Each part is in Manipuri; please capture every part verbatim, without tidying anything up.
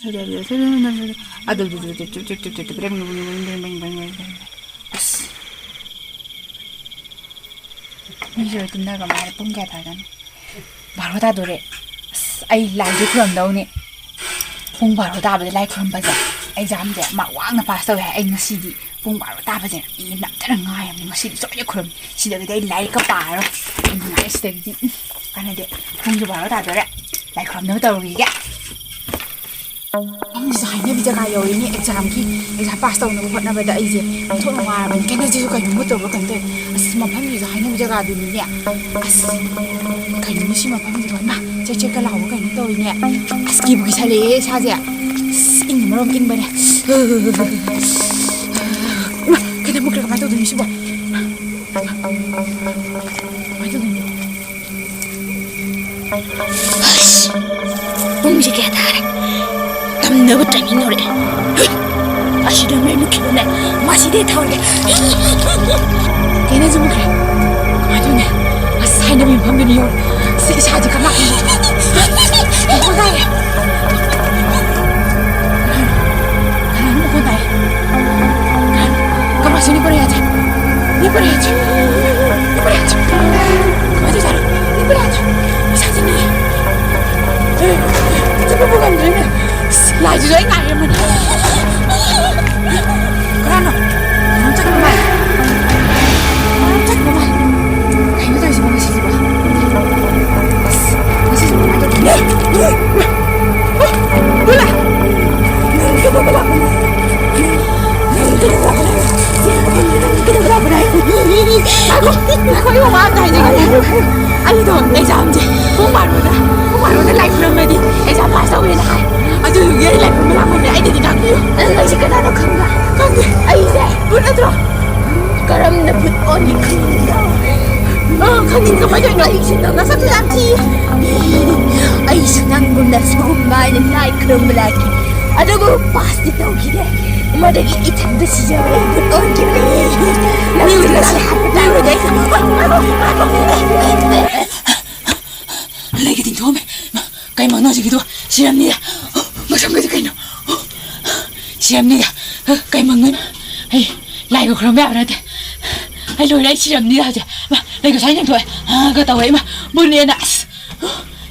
ꯑꯗꯨ ꯑꯁ, ꯃꯤꯁꯨ ꯇꯨꯝꯅꯈ꯭ꯔ ꯃꯥꯜꯂꯦ꯫ ꯄꯨꯡ ꯀꯌꯥ ꯇꯥꯔꯒꯦ? ꯕꯥꯔꯣ ꯇꯥꯗꯣꯔꯦ꯫ ꯑꯁ, ꯑꯩ ꯂꯥꯏꯁꯨ ꯈꯨꯔꯝꯗꯧꯅꯤ꯫ ꯄꯨꯡ ꯕꯥꯔꯣ ꯇꯥꯕꯗ ꯂꯥꯏ ꯈꯨꯔꯝꯕꯁꯦ ꯑꯦꯛꯖꯥꯝꯁꯦ ꯃꯥꯔꯛ ꯋꯥꯡꯅ ꯄꯥꯁ ꯇꯧꯋꯦ ꯍꯥꯏ꯫ ꯑꯩ ꯉꯁꯤꯗꯤ ꯄꯨꯡ ꯕꯥꯔꯣ ꯇꯥꯕꯁꯦ ꯑꯩ ꯅꯝꯗꯅ ꯉꯥꯏꯔꯕꯅꯤ꯫ ꯉꯁꯤꯗꯤ ꯁꯣꯏꯗꯅ ꯈꯨꯔꯝ꯫ ꯁꯤꯗꯒꯤꯗꯤ ꯑꯩ ꯂꯥꯏꯔꯤꯛꯀ ꯄꯥꯔꯔꯣꯏ꯫ ꯑꯩ ꯅꯨꯡꯉꯥꯏ ꯁꯤꯗꯒꯤꯗꯤ꯫ ꯎꯝ, ꯀꯥꯟꯅꯗꯦ꯫ ꯄꯨꯡꯁꯨ ꯕꯥꯔꯣ ꯇꯥꯗꯣꯔꯦ꯫ ꯂꯥꯏ ꯈꯨꯔꯝꯅꯕ ꯇꯧꯔꯨꯈꯤꯒꯦ꯫ ꯃꯐꯝꯁꯤꯁꯨ ꯍꯥꯏꯅꯕꯤ ꯖꯒꯥ ꯌꯧꯔꯤꯅꯦ꯫ ꯑꯦꯛꯖꯥꯝꯒꯤ, ꯑꯦꯛꯖꯥꯝ ꯄꯥꯁ ꯇꯧꯅꯕ ꯍꯣꯠꯅꯕꯗ ꯑꯩꯁꯦ ꯑꯣꯟꯊꯣꯛꯅ ꯋꯥꯔꯕꯅꯤ꯫ ꯀꯩꯅꯣꯁꯤꯁꯨ ꯀꯩꯅꯣ ꯃꯨꯠꯇꯧꯕ꯭ꯔꯥ ꯀꯩꯅꯣ ꯇꯧꯋꯦ꯫ ꯑꯁ, ꯃꯐꯝꯁꯤꯁꯨ ꯍꯥꯏꯅꯕꯤ ꯖꯒꯥꯗꯨꯅꯤꯅꯦ꯫ ꯑꯁ, ꯀꯩꯅꯣ ꯁꯤ ꯃꯐꯝꯁꯤꯕꯣ? ꯏꯃꯥ, ꯆꯦꯛ ꯆꯦꯛꯀ ꯂꯥꯎꯕ ꯀꯩꯅꯣ ꯇꯧꯋꯤꯅꯦ꯫ ꯑꯁ, ꯀꯤꯕꯨ ꯀꯤꯁꯜꯂꯛꯑꯦ ꯏꯁꯥꯁꯦ꯫ ꯑꯁ, ꯏꯪꯅ ꯃꯔꯣꯝ ꯏꯪꯕꯅꯦ꯫ ꯏꯃꯥ, ꯀꯩꯗꯧ ꯃꯨꯠꯈ꯭ꯔꯦ? ꯀꯃꯥꯏꯅ ꯇꯧꯗꯣꯏꯅꯣ ꯁꯤꯕꯣ? ꯀꯃꯥꯏꯅ ꯇꯧꯗꯣꯏꯅꯣ? ꯑꯁ! ꯄꯨꯡꯁꯦ ꯀꯌꯥ ꯇꯥꯔꯦ? ꯇꯝꯅꯕ timing ꯌꯧꯔꯛꯑꯦ꯫ ꯍꯨꯏ! ꯑꯁꯤꯗ ꯃꯩ ꯃꯨꯠꯈꯤꯕꯅꯦ꯫ ꯃꯁꯤꯗꯤ ꯊꯥꯎꯔꯒꯦ꯫ ꯀꯩꯅꯣꯁꯨ ꯃꯨꯠꯈ꯭ꯔꯦ꯫ ꯀꯃꯥꯏꯅ ꯇꯧꯅꯤ? ꯑꯁ, ꯍꯥꯏꯅꯕꯤ ꯃꯐꯝꯗꯨꯅꯤ ꯌꯧꯔꯦ꯫ ꯑꯁ, ꯏꯁꯥꯁꯦ ꯀꯅꯥ ꯀꯅꯥꯅꯣ ꯃꯈꯣꯟ ꯇꯥꯏꯌꯦ? ꯀꯅꯥꯅꯣ ꯃꯈꯣꯟ ꯇꯥꯏꯌꯦ? ꯀꯃꯥꯏꯅ ꯇꯧꯅꯤ? ꯄꯨꯔꯥ ꯌꯥꯗ꯭ꯔꯦ꯫ ꯅꯦ ꯄꯨꯔꯥ ꯌꯥꯗ꯭ꯔꯦ꯫ ꯅꯦ ꯄꯨꯔꯥ ꯌꯥꯗ꯭ꯔꯦ꯫ ꯀꯃꯥꯏꯅ ꯇꯧꯖꯥꯠꯅꯣ? ꯅꯦ ꯄꯨꯔꯥ ꯌꯥꯗ꯭ꯔꯦ꯫ ꯏꯁꯥꯁꯦ ꯅꯦ꯫ ꯆꯠꯄꯕꯨ ꯉꯝꯗ꯭ꯔꯦꯅꯦ꯫ ꯑꯁ, ꯂꯥꯏꯁꯤꯁꯨ ꯑꯩ ꯉꯥꯏꯔꯝꯃꯅꯤ꯫ ꯀꯅꯥꯅꯣ? ꯀꯅꯥꯅꯣꯝ ꯆꯠꯈ꯭ꯔ ꯃꯥꯜꯂꯦ꯫ ꯀꯅꯥꯅꯣꯝ ꯆꯠꯈ꯭ꯔ ꯃꯥꯜꯂꯦ꯫ ꯀꯩꯅꯣ ꯇꯧꯔꯤꯁꯤꯕꯣ ꯉꯁꯤꯁꯤꯕꯣ? ꯑꯁ, ꯉꯁꯤꯁꯤꯕꯨ ꯀꯃꯥꯏꯅ ꯇꯧꯗꯣꯏꯅꯣ? ꯏꯃꯥ! ꯉꯥꯏꯈꯣ, ꯉꯥꯏꯈꯣ, ꯑꯩ ꯋꯥ ꯑꯝꯇ ꯍꯥꯏꯖꯒꯦ꯫ ꯑꯩꯗꯣ ꯑꯦꯛꯖꯥꯝꯁꯦ ꯄꯨꯡ ꯕꯥꯔꯣꯗ, ꯄꯨꯡ ꯕꯥꯔꯣꯗ ꯂꯥꯏ ꯈꯨꯔꯝꯃꯗꯤ ꯑꯦꯛꯖꯥꯝ ꯄꯥꯁ ꯇꯧꯋꯦꯅ ꯍꯥꯏ꯫ ꯑꯗꯨꯗꯨꯒꯤ ꯑꯩ ꯂꯥꯏ ꯈꯨꯔꯨꯝꯕ ꯂꯥꯛꯄꯅꯦ꯫ ꯑꯩꯗꯗꯤ ꯉꯥꯛꯄꯤꯌꯨ꯫ ꯅꯪ ꯑꯩꯁꯦ ꯀꯅꯥꯅꯣ ꯈꯪꯕ꯭ꯔꯥ? ꯈꯪꯗꯦ꯫ ꯑꯩꯁꯦ ꯚꯨꯠ ꯅꯠꯇ꯭ꯔꯣ? ꯀꯔꯝꯅ ꯚꯨꯠ ꯑꯣꯟꯒꯦ ꯈꯪꯕ꯭ꯔꯥ? ꯑ, ꯈꯪꯅꯤꯡ ꯀꯃꯥꯏꯅ ꯇꯧꯔꯤꯅꯣ? ꯑꯩꯁꯦ ꯅꯪ ꯅꯁꯛꯇꯨ ꯌꯥꯝ ꯊꯤ꯫ ꯑꯩꯁꯨ ꯅꯪꯒꯨꯝꯅ ꯁꯤꯒꯨꯝꯕ ꯍꯥꯏꯅ ꯂꯥꯏ ꯈꯨꯔꯨꯝꯕ ꯂꯥꯛꯈꯤ꯫ ꯑꯗꯨꯕꯨ ꯄꯥꯁꯇꯤ ꯇꯧꯈꯤꯗꯦ꯫ ꯃꯗꯒꯤ ꯏꯊꯟꯇ ꯁꯤꯖꯕ ꯑꯩ ꯚꯨꯠ ꯑꯣꯟꯈꯤꯕꯅꯤ꯫ ꯅꯪ ꯃꯤ ꯎꯔꯗꯤ ꯁꯤ ꯍꯥꯏꯕ ꯃꯤ ꯎꯔꯗꯤ ꯑꯩ ꯂꯩꯒ ꯇꯤꯡꯊꯣꯛꯑꯝꯃꯦ꯫ ꯀꯩ ꯃꯪꯅꯣ ꯁꯤꯒꯤꯗꯣ? ꯁꯤꯔꯝꯅꯤꯗ꯫ ꯃꯁꯤ ꯊꯝꯒꯗꯤ ꯀꯩꯅꯣ? ꯁꯤꯔꯝꯅꯤꯗ꯫ ꯀꯩ ꯃꯪꯉꯤꯅꯣ? ꯑꯩ ꯂꯥꯏꯒ ꯈꯨꯔꯨꯝꯕ ꯌꯥꯕ ꯅꯠꯇꯦ꯫ ꯑꯩ ꯂꯣꯏꯔꯦ, ꯑꯩ ꯁꯤꯔꯝꯅꯤꯗ ꯍꯧꯖꯤꯛ꯫ ꯏꯃꯥ, ꯂꯩ ꯉꯁꯥꯏ ꯌꯦꯡꯊꯣꯛꯑꯦ꯫ ꯑꯥ, ꯒ ꯇꯧꯋꯦ, ꯏꯃꯥ, ꯕꯨꯠꯅꯦꯅ꯫ ꯑꯁ,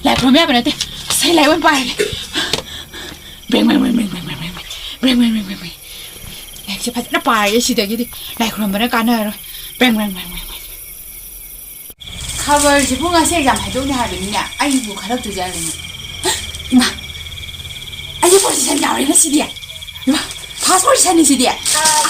ꯂꯥꯏ ꯈꯨꯔꯨꯝꯕ ꯌꯥꯕ ꯅꯠꯇꯦ꯫ ꯑꯁ, ꯑꯩ ꯂꯥꯏ ꯑꯣꯏꯅ ꯄꯥꯔꯒꯦ꯫ ꯕ꯭ꯔꯦꯡ, ꯕ꯭ꯔꯦꯡ, ꯕ꯭ꯔꯦꯡ꯫ ꯂꯥꯏꯔꯤꯛꯁꯦ ꯐꯖꯅ ꯄꯥꯔꯒꯦ ꯁꯤꯗꯒꯤꯗꯤ꯫ ꯂꯥꯏ ꯈꯨꯔꯨꯝꯕꯅ ꯀꯥꯟꯅꯔꯔꯣꯏ꯫ ꯕ꯭ꯔꯦꯡ, ꯕ꯭ꯔꯦꯡ, ꯕ꯭ꯔꯦꯡ, ꯕ꯭ꯔꯦꯡ, ꯕ꯭ꯔꯦꯡ꯫ ꯈꯕꯔꯁꯤꯕꯨ ꯉꯁꯤ ꯑꯦꯛꯖꯥꯝ ꯍꯥꯏꯗꯣꯛꯅꯤ ꯍꯥꯏꯕꯅꯤꯅꯦ, ꯑꯩꯕꯨ ꯈꯜꯂꯛꯇꯣꯏꯖꯥꯠꯂꯅꯦ꯫ ꯏꯃꯥ! ꯑꯩꯒꯤ ꯄꯣꯖꯤꯁꯟ ꯌꯥꯎꯔꯦ ꯉꯁꯤꯗꯤ꯫ ꯏꯃꯥ! ꯐꯥꯔꯁ ꯄꯣꯖꯤꯁꯟꯅꯤ ꯁꯤꯗꯤ꯫ ꯑꯥ,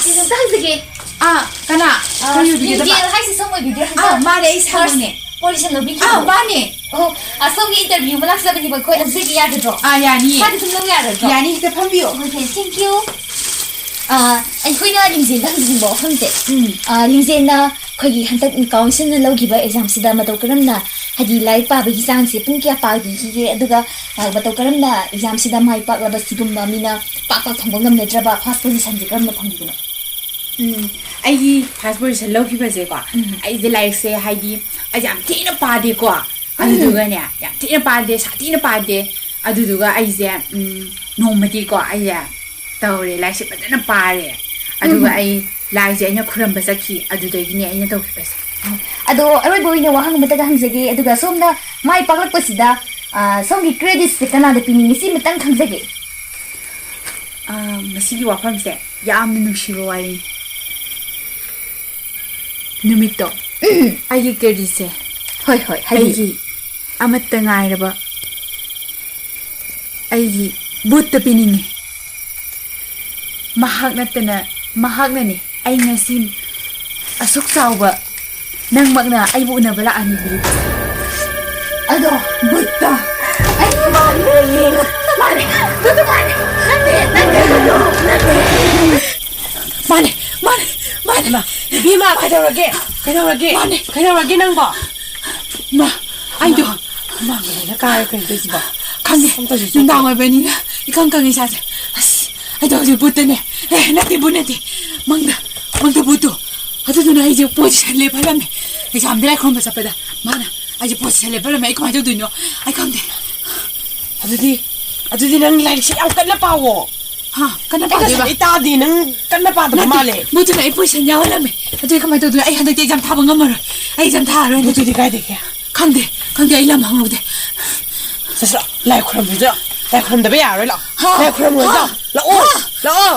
ꯀꯩꯅꯣꯝꯇ ꯍꯪꯖꯒꯦ꯫ ꯑꯥ, ꯀꯅꯥ? ꯑꯥ, ꯀꯔꯤ ꯑꯣꯏꯕꯤꯒꯦꯗꯕ? ꯂꯤꯡꯖꯦꯜ ꯍꯥꯏꯁꯦ ꯁꯣꯝ ꯑꯣꯏꯕꯤꯗꯣꯏꯔꯥ ꯍꯥꯏꯕ? ꯑꯥ, ꯃꯥꯅꯦ, ꯑꯩ ꯁꯥꯔꯅꯦ꯫ First position ꯂꯧꯕꯤꯈꯤꯕꯗꯣ? ꯑꯥ, ꯃꯥꯅꯦ꯫ ꯑꯣ, ꯑ, ꯁꯣꯝꯒꯤ ꯏꯟꯇꯔꯚꯤꯌꯨ ꯑꯃ ꯂꯥꯛꯆꯕꯅꯦꯕ, ꯑꯩꯈꯣꯏ ꯂꯧꯖꯒꯦ ꯌꯥꯒꯗ꯭ꯔꯣ? ꯑꯥ, ꯌꯥꯅꯤꯌꯦ꯫ ꯁ꯭ꯋꯥꯏꯗ ꯑꯗꯨꯝ ꯂꯧ ꯌꯥꯒꯗ꯭ꯔꯣ? ꯌꯥꯅꯤ, ꯍꯦꯛꯇ ꯐꯝꯕꯤꯌꯣ꯫ Okay, thank you꯫ ꯑ, ꯑꯩꯈꯣꯏꯅ ꯂꯤꯡꯖꯦꯜꯗ ꯍꯪꯖꯅꯤꯡꯕ ꯋꯥꯐꯝꯁꯦ, ꯎꯝ꯫ ꯑ, ꯂꯤꯡꯖꯦꯜꯅ ꯑꯩꯈꯣꯏꯒꯤ ꯍꯟꯗꯛ ꯀꯥꯎꯟꯁꯤꯜꯅ ꯂꯧꯈꯤꯕ ꯑꯦꯛꯖꯥꯝꯁꯤꯗ ꯃꯇꯧ ꯀꯔꯝꯅ, ꯍꯥꯏꯗꯤ ꯂꯥꯏꯔꯤꯛ ꯄꯥꯕꯒꯤ ꯆꯥꯡꯁꯦ ꯄꯨꯡ ꯀꯌꯥ ꯄꯥꯕꯤꯈꯤꯒꯦ? ꯑꯗꯨꯒ, ꯑ, ꯃꯇꯧ ꯀꯔꯝꯅ ꯑꯦꯛꯖꯥꯝꯁꯤꯗ ꯃꯥꯏ ꯄꯥꯛꯂꯕ ꯁꯤꯒꯨꯝꯕ ꯃꯤꯅ ꯄꯥꯛ ꯄꯥꯛ ꯐꯪꯕ ꯉꯝꯅꯗ꯭ꯔꯕ ꯐꯥꯔꯁ ꯄꯣꯖꯤꯁꯟꯁꯦ ꯀꯔꯝꯅ ꯐꯪꯈꯤꯕꯅꯣ? ꯎꯝ, ꯑꯩꯒꯤ ꯐꯥꯔꯁ ꯄꯣꯖꯤꯁꯟ ꯂꯧꯈꯤꯕꯁꯦꯀꯣ, ꯎꯝ꯫ ꯑꯩꯁꯦ ꯂꯥꯏꯔꯤꯛꯁꯦ ꯍꯥꯏꯗꯤ ꯑꯩꯁꯦ ꯌꯥꯝ ꯊꯤꯅ ꯄꯥꯗꯦꯀꯣ꯫ ꯎꯝ꯫ ꯑꯗꯨꯗꯨꯒꯅꯦ, ꯌꯥꯝ ꯊꯤꯅ ꯄꯥꯗꯦ, ꯁꯥꯊꯤꯅ ꯄꯥꯗꯦ꯫ ꯑꯗꯨꯗꯨꯒ ꯑꯩꯁꯦ, ꯎꯝ, ꯅꯣꯡꯃꯗꯤꯀꯣ, ꯑꯩꯁꯦ ꯇꯧꯔꯦ, ꯂꯥꯏꯔꯤꯛꯁꯦ ꯐꯖꯅ ꯄꯥꯔꯦ꯫ ꯑꯗꯨꯒ ꯎꯝ꯫ ꯑꯩ ꯂꯥꯏꯁꯦ ꯑꯩꯅ ꯈꯨꯔꯝꯕ ꯆꯠꯈꯤ, ꯑꯗꯨꯗꯒꯤꯅꯦ ꯑꯩꯅ ꯇꯧꯈꯤꯕꯁꯦ꯫ ꯑꯗꯣ ꯑꯔꯣꯏꯕ ꯑꯣꯏꯅ ꯋꯥꯍꯪ ꯑꯃꯇꯒ ꯍꯪꯖꯒꯦ, ꯑꯗꯨꯒ ꯁꯣꯝꯅ ꯃꯥꯏ ꯄꯥꯛꯂꯛꯄꯁꯤꯗ, ꯑ, ꯁꯣꯝꯒꯤ ꯀ꯭ꯔꯦꯗꯤꯠꯁꯦ ꯀꯅꯥꯗ ꯄꯤꯅꯤꯡꯉꯤ? ꯁꯤꯃꯇꯪ ꯈꯪꯖꯒꯦ꯫ ꯑ, ꯃꯁꯤꯒꯤ ꯋꯥꯐꯝꯁꯦ ꯌꯥꯝꯅ ꯅꯨꯡꯁꯤꯕ ꯋꯥꯔꯤꯅꯤ꯫ ꯅꯨꯃꯤꯠꯇꯣ, ꯎꯝ꯫ ꯑꯩꯒꯤ ꯀ꯭ꯔꯦꯗꯤꯠꯁꯦ ꯍꯣꯏ, ꯍꯣꯏ, ꯍꯥꯏꯕꯤꯌꯨ꯫ ꯑꯩꯒꯤ ꯑꯃꯠꯇ ꯉꯥꯏꯔꯕ ꯑꯩꯒꯤ ꯕꯨꯠꯇ ꯄꯤꯅꯤꯡꯉꯤ꯫ ꯃꯍꯥꯛ ꯅꯠꯇꯅ, ꯃꯍꯥꯛꯅꯅꯦ ꯑꯩ ꯉꯁꯤ ꯑꯁꯨꯛ ꯆꯥꯎꯕ ꯅꯪꯃꯛꯅ ꯑꯩꯕꯨ ꯎꯅꯕ ꯂꯥꯛꯍꯟꯕꯤꯔꯤꯕꯁꯦ꯫ ꯑꯗꯣ ꯕꯨꯠꯇ ꯑꯩ ꯃꯥꯜꯂꯦ꯫ ꯃꯥꯜꯂꯦ꯫ ꯕꯨꯠꯇ ꯃꯥꯜꯂꯦ꯫ ꯅꯠꯇꯦ, ꯅꯠꯇꯦ, ꯅꯠꯇꯦ꯫ ꯃꯥꯅꯦ, ꯃꯥꯅꯦ, ꯃꯥꯅꯦ꯫ ꯏꯃꯥ, ꯏꯕꯦꯝꯃ, ꯀꯩꯗꯧꯔꯒꯦ? ꯀꯩꯗꯧꯔꯒꯦ? ꯃꯥꯅꯦ꯫ ꯀꯩꯗꯧꯔꯒꯦ ꯅꯪꯕꯣ? ꯏꯃꯥ, ꯑꯩꯗꯣ꯫ ꯏꯃꯥ, ꯂꯣꯏꯅ ꯀꯥꯔꯦ, ꯀꯩꯅꯣ ꯇꯧꯔꯤꯁꯤꯕꯣ? ꯈꯪꯗꯦ꯫ ꯑꯝꯇꯁꯨ ꯆꯠꯇꯦ꯫ ꯅꯨꯡꯗꯥꯡ ꯑꯣꯏꯕꯅꯤꯅ ꯏꯀꯪ ꯀꯪꯉꯦ ꯏꯁꯥꯁꯦ꯫ ꯑꯁ, ꯑꯩꯗꯣ ꯍꯧꯖꯤꯛ ꯕꯨꯠꯇꯅꯦ꯫ ꯑꯦ, ꯅꯠꯇꯦ, ꯕꯨꯠ ꯅꯠꯇꯦ꯫ ꯃꯪꯗ, ꯃꯪꯗ ꯕꯨꯠꯇꯣ꯫ ꯑꯗꯨꯗꯨꯅ ꯑꯩꯁꯦ ꯄꯣꯖꯤꯁꯟ ꯂꯦꯞꯍꯜꯂꯝꯃꯦ꯫ ꯑꯦꯛꯖꯥꯝꯗ ꯂꯥꯏ ꯈꯨꯔꯨꯝꯕ ꯆꯠꯄꯗ ꯃꯥꯅ ꯑꯩꯁꯦ ꯄꯣꯖꯤꯁꯟ ꯂꯦꯞꯍꯜꯂꯝꯃꯦ꯫ ꯑꯩ ꯀꯃꯥꯏꯅ ꯇꯧꯗꯣꯏꯅꯣ? ꯑꯩ ꯈꯪꯗꯦ꯫ ꯑꯗꯨꯗꯤ ꯑꯗꯨꯗꯤ ꯅꯪ ꯂꯥꯏꯔꯤꯛꯁꯦ ꯌꯥꯝ ꯀꯟꯅ ꯄꯥꯋꯣ꯫ ꯍꯥ, ꯀꯟꯅ ꯑꯩ ꯄꯥꯗꯣꯏꯕ? ꯉꯁꯥꯏꯗꯩ ꯇꯥꯗꯦ, ꯅꯪ ꯀꯟꯅ ꯄꯥꯗꯕ ꯅꯠꯇꯦ, ꯃꯥꯜꯂꯦ꯫ ꯕꯨꯇꯨꯅ ꯑꯩ ꯄꯣꯏꯁꯟ ꯌꯥꯎꯍꯜꯂꯝꯃꯦ꯫ ꯑꯗꯨꯗꯤ ꯀꯃꯥꯏꯅ ꯇꯧꯗꯣꯏꯅꯣ? ꯑꯩ ꯍꯟꯗꯛꯇꯤ ꯑꯦꯛꯖꯥꯝ ꯊꯥꯕ ꯉꯝꯃꯔꯣꯏ꯫ ꯑꯩ ꯑꯦꯛꯖꯥꯝ ꯊꯥꯔꯔꯣꯏ ꯍꯟꯗꯛꯇꯤ꯫ ꯕꯨꯇꯨꯗꯤ ꯀꯥꯏꯗꯒꯤ? ꯈꯪꯗꯦ, ꯈꯪꯗꯦ, ꯑꯩ ꯂꯝ ꯍꯪꯍꯧꯗꯦ꯫ ꯆꯠꯁꯤꯔꯣ? ꯂꯥꯏ ꯈꯨꯔꯨꯝꯕꯁꯤꯔꯣ? ꯂꯥꯏ ꯈꯨꯔꯨꯝꯗꯕ ꯌꯥꯔꯔꯣꯏ, ꯂꯥꯛꯑꯣ꯫ ꯍꯥ? ꯂꯥꯏ ꯈꯨꯔꯨꯝꯕꯁꯤꯔꯣ? ꯍꯥ? ꯂꯥꯛꯑꯣ, ꯍꯥ? ꯂꯥꯛꯑꯣ꯫